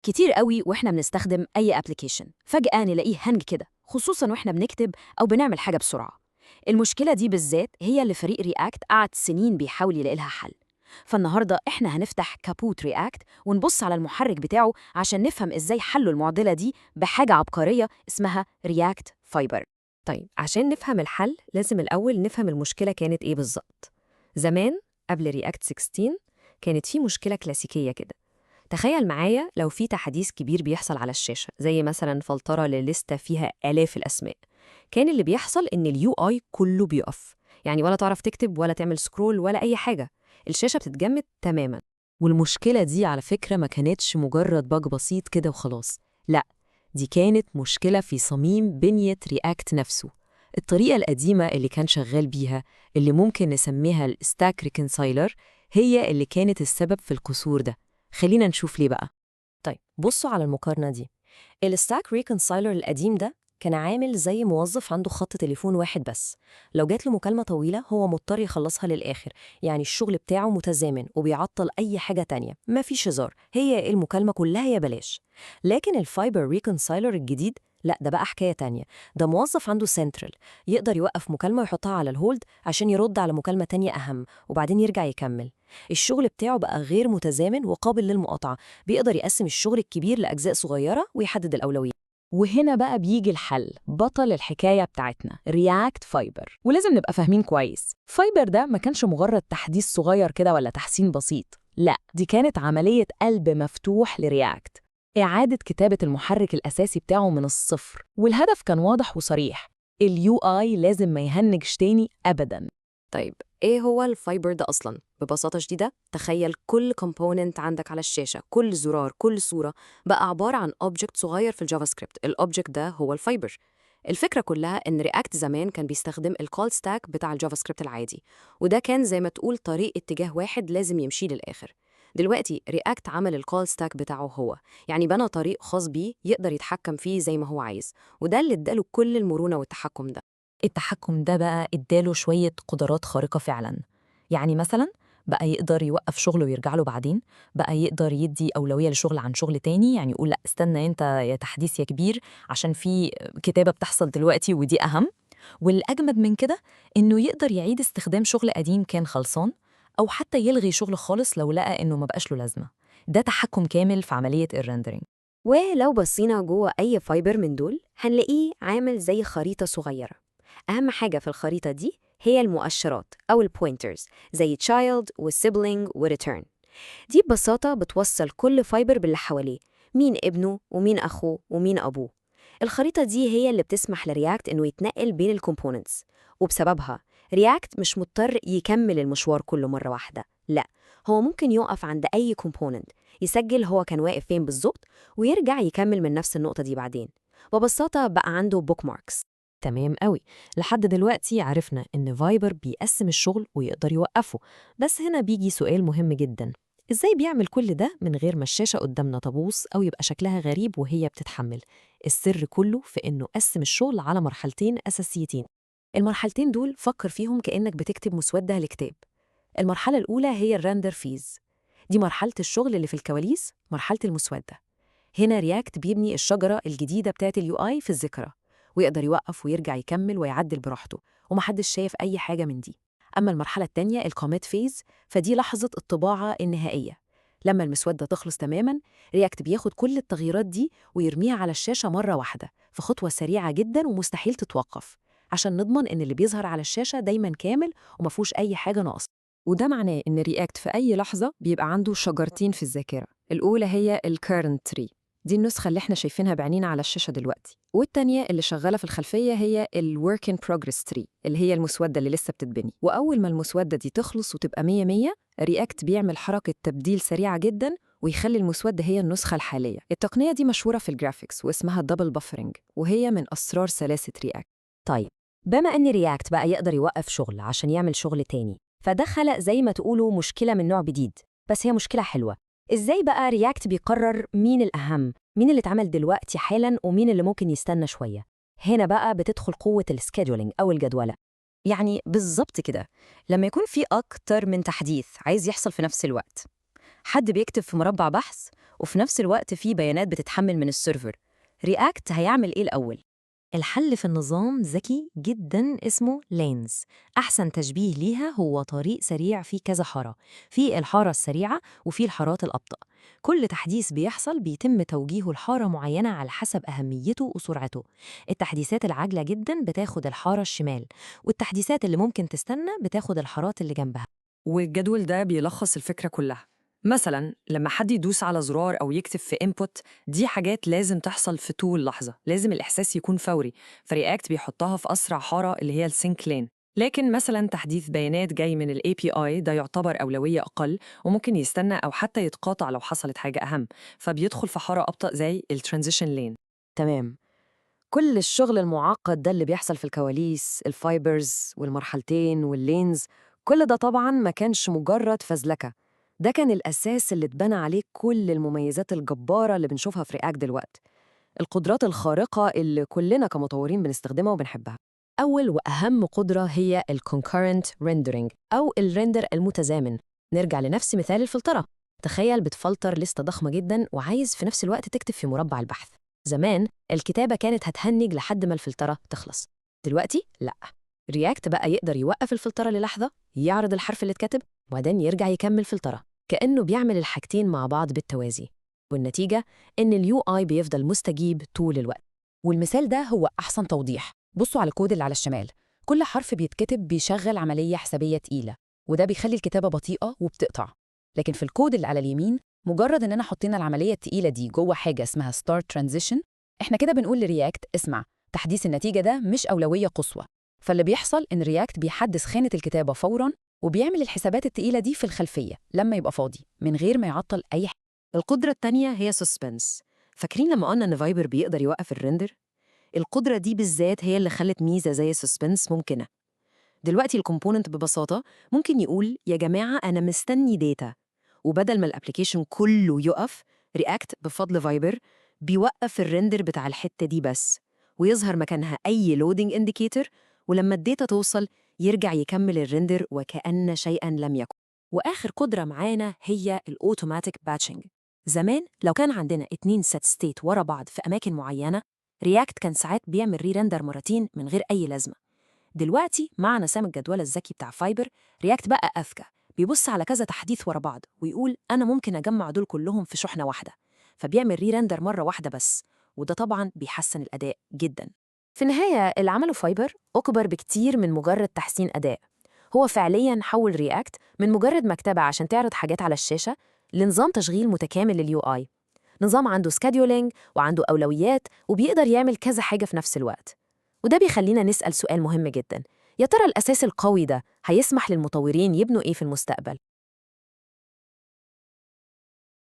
كتير قوي واحنا بنستخدم أي application فجأة نلاقيه hang كده، خصوصا واحنا بنكتب أو بنعمل حاجة بسرعة. المشكلة دي بالذات هي اللي فريق React قعد سنين بيحاول يلاقي لها حل. فالنهاردة احنا هنفتح كابوت React ونبص على المحرك بتاعه عشان نفهم ازاي حلوا المعضلة دي بحاجة عبقرية اسمها React Fiber. طيب، عشان نفهم الحل لازم الأول نفهم المشكلة كانت إيه بالظبط. زمان قبل React 16 كانت في مشكلة كلاسيكية كده. تخيل معايا لو في تحديث كبير بيحصل على الشاشة، زي مثلا فلترة لليستة فيها آلاف الأسماء، كان اللي بيحصل إن ال UI كله بيقف، يعني ولا تعرف تكتب ولا تعمل scroll ولا أي حاجة، الشاشة بتتجمد تماما. والمشكلة دي على فكرة ما كانتش مجرد bug بسيط كده وخلاص، لا، دي كانت مشكلة في صميم بنية React نفسه. الطريقة القديمة اللي كان شغال بيها، اللي ممكن نسميها ال stack reconciler، هي اللي كانت السبب في القصور ده. خلينا نشوف ليه بقى. طيب، بصوا على المقارنة دي. ال stack reconciler القديم ده كان عامل زي موظف عنده خط تليفون واحد بس، لو جات له مكالمة طويلة هو مضطر يخلصها للآخر، يعني الشغل بتاعه متزامن وبيعطل أي حاجة تانية، مفيش هزار، هي المكالمة كلها يا بلاش. لكن ال fiber reconciler الجديد لا، ده بقى حكاية تانية. ده موظف عنده سنترال، يقدر يوقف مكالمة ويحطها على ال hold عشان يرد على مكالمة تانية أهم، وبعدين يرجع يكمل. الشغل بتاعه بقى غير متزامن وقابل للمقاطعة، بيقدر يقسم الشغل الكبير لأجزاء صغيرة ويحدد الأولويات. وهنا بقى بيجي الحل، بطل الحكاية بتاعتنا، React Fiber. ولازم نبقى فاهمين كويس، Fiber ده ما كانش مجرد تحديث صغير كده ولا تحسين بسيط، لا، دي كانت عملية قلب مفتوح ل React، إعادة كتابة المحرك الأساسي بتاعه من الصفر. والهدف كان واضح وصريح، ال UI لازم ما يهنجش تاني أبداً. طيب، ايه هو ال fiber ده اصلا؟ ببساطه شديده، تخيل كل component عندك على الشاشه، كل زرار، كل صوره، بقى عباره عن object صغير في ال JavaScript. ال object ده هو ال fiber. الفكره كلها ان React زمان كان بيستخدم ال call stack بتاع ال JavaScript العادي، وده كان زي ما تقول طريق اتجاه واحد لازم يمشي للاخر. دلوقتي React عمل ال call stack بتاعه هو، يعني بنى طريق خاص بيه يقدر يتحكم فيه زي ما هو عايز، وده اللي اداله كل المرونه والتحكم ده. التحكم ده بقى اداله شوية قدرات خارقة فعلا. يعني مثلا بقى يقدر يوقف شغله ويرجع له بعدين، بقى يقدر يدي أولوية لشغل عن شغل تاني، يعني يقول لا، استنى انت يا تحديث يا كبير، عشان في كتابة بتحصل دلوقتي ودي أهم. والأجمد من كده إنه يقدر يعيد استخدام شغل قديم كان خلصان، أو حتى يلغي شغل خالص لو لقى إنه ما بقاش له لازمة. ده تحكم كامل في عملية ال rendering. ولو بصينا جوه أي fiber من دول هنلاقيه عامل زي خريطة صغيرة. أهم حاجة في الخريطة دي هي المؤشرات أو ال pointers، زي child و sibling و return. دي ببساطة بتوصل كل fiber باللي حواليه، مين ابنه ومين أخوه ومين أبوه. الخريطة دي هي اللي بتسمح ل React إنه يتنقل بين ال components، وبسببها React مش مضطر يكمل المشوار كله مرة واحدة. لا، هو ممكن يقف عند أي component، يسجل هو كان واقف فين بالظبط، ويرجع يكمل من نفس النقطة دي بعدين. ببساطة بقى عنده bookmarks. تمام قوي، لحد دلوقتي عرفنا إن fiber بيقسم الشغل ويقدر يوقفه، بس هنا بيجي سؤال مهم جدا: إزاي بيعمل كل ده من غير ما الشاشة قدامنا تبوظ أو يبقى شكلها غريب وهي بتتحمل؟ السر كله في إنه قسم الشغل على مرحلتين أساسيتين. المرحلتين دول فكر فيهم كأنك بتكتب مسودة لكتاب. المرحلة الأولى هي ال render phase، دي مرحلة الشغل اللي في الكواليس، مرحلة المسودة. هنا React بيبني الشجرة الجديدة بتاعت ال UI في الذاكرة، ويقدر يوقف ويرجع يكمل ويعدل براحته، ومحدش شايف أي حاجة من دي. أما المرحلة التانية، ال commit phase، فدي لحظة الطباعة النهائية. لما المسودة تخلص تماما، React بياخد كل التغييرات دي ويرميها على الشاشة مرة واحدة في خطوة سريعة جدا ومستحيل تتوقف، عشان نضمن إن اللي بيظهر على الشاشة دايما كامل ومفهوش أي حاجة ناقصة. وده معناه إن React في أي لحظة بيبقى عنده شجرتين في الذاكرة. الأولى هي ال current tree، دي النسخة اللي احنا شايفينها بعينينا على الشاشة دلوقتي، والتانية اللي شغالة في الخلفية هي ال work in progress tree، اللي هي المسودة اللي لسه بتتبني. وأول ما المسودة دي تخلص وتبقى مية مية، React بيعمل حركة تبديل سريعة جدا ويخلي المسودة هي النسخة الحالية. التقنية دي مشهورة في ال graphics واسمها double buffering، وهي من أسرار سلاسة React. طيب، بما إن React بقى يقدر يوقف شغل عشان يعمل شغل تاني، فده خلق زي ما تقولوا مشكلة من نوع جديد، بس هي مشكلة حلوة. إزاي بقى React بيقرر مين الأهم، مين اللي اتعمل دلوقتي حالا ومين اللي ممكن يستنى شوية؟ هنا بقى بتدخل قوة ال scheduling أو الجدولة. يعني بالظبط كده، لما يكون في أكتر من تحديث عايز يحصل في نفس الوقت، حد بيكتب في مربع بحث وفي نفس الوقت في بيانات بتتحمل من ال server. React هيعمل إيه الأول؟ الحل في النظام ذكي جدا اسمه lanes. أحسن تشبيه ليها هو طريق سريع فيه كذا حارة، في الحارة السريعة وفي الحارات الأبطأ. كل تحديث بيحصل بيتم توجيهه لحارة معينة على حسب أهميته وسرعته. التحديثات العاجلة جدا بتاخد الحارة الشمال، والتحديثات اللي ممكن تستنى بتاخد الحارات اللي جنبها. والجدول ده بيلخص الفكرة كلها. مثلا لما حد يدوس على زرار أو يكتب في input، دي حاجات لازم تحصل في طول لحظة، لازم الإحساس يكون فوري، ف React بيحطها في أسرع حارة اللي هي ال sync lane. لكن مثلا تحديث بيانات جاي من ال API ده يعتبر أولوية أقل وممكن يستنى أو حتى يتقاطع لو حصلت حاجة أهم، فبيدخل في حارة أبطأ زي ال transition lane. تمام. كل الشغل المعقد ده اللي بيحصل في الكواليس، ال fibers والمرحلتين وال lanes، كل ده طبعاً ما كانش مجرد فزلكة. ده كان الأساس اللي اتبنى عليه كل المميزات الجبارة اللي بنشوفها في React دلوقتي، القدرات الخارقة اللي كلنا كمطورين بنستخدمها وبنحبها. أول وأهم قدرة هي ال Concurrent Rendering أو ال render المتزامن. نرجع لنفس مثال الفلترة. تخيل بتفلتر لستة ضخمة جدا وعايز في نفس الوقت تكتب في مربع البحث. زمان الكتابة كانت هتهنج لحد ما الفلترة تخلص. دلوقتي لأ، React بقى يقدر يوقف الفلترة للحظة، يعرض الحرف اللي اتكتب، وبعدين يرجع يكمل فلترة، كأنه بيعمل الحاجتين مع بعض بالتوازي. والنتيجة إن ال UI بيفضل مستجيب طول الوقت. والمثال ده هو أحسن توضيح. بصوا على الكود اللي على الشمال، كل حرف بيتكتب بيشغل عملية حسابية تقيلة، وده بيخلي الكتابة بطيئة وبتقطع. لكن في الكود اللي على اليمين، مجرد إننا حطينا العملية التقيلة دي جوه حاجة اسمها start transition، إحنا كده بنقول ل React اسمع، تحديث النتيجة ده مش أولوية قصوى. فاللي بيحصل إن React بيحدث خانة الكتابة فوراً وبيعمل الحسابات التقيلة دي في الخلفية لما يبقى فاضي من غير ما يعطل أي حاجة. القدرة التانية هي suspense. فاكرين لما قلنا إن Fiber بيقدر يوقف ال render؟ القدرة دي بالذات هي اللي خلت ميزة زي suspense ممكنة. دلوقتي ال component ببساطة ممكن يقول يا جماعة أنا مستني data، وبدل ما ال application كله يقف، React بفضل Fiber بيوقف ال render بتاع الحتة دي بس، ويظهر مكانها أي loading indicator، ولما ال data توصل يرجع يكمل ال render وكأن شيئا لم يكن. وآخر قدرة معانا هي ال automatic batching. زمان لو كان عندنا 2 set state ورا بعض في أماكن معينة، React كان ساعات بيعمل re-render مرتين من غير أي لازمة. دلوقتي مع نظام الجدولة الذكي بتاع Fiber، React بقى أذكى، بيبص على كذا تحديث ورا بعض ويقول أنا ممكن أجمع دول كلهم في شحنة واحدة، فبيعمل re-render مرة واحدة بس، وده طبعاً بيحسن الأداء جداً. في النهاية اللي عمله Fiber أكبر بكتير من مجرد تحسين أداء. هو فعلياً حول React من مجرد مكتبة عشان تعرض حاجات على الشاشة لنظام تشغيل متكامل لل UI. نظام عنده scheduling وعنده أولويات وبيقدر يعمل كذا حاجة في نفس الوقت. وده بيخلينا نسأل سؤال مهم جداً، يا ترى الأساس القوي ده هيسمح للمطورين يبنوا إيه في المستقبل؟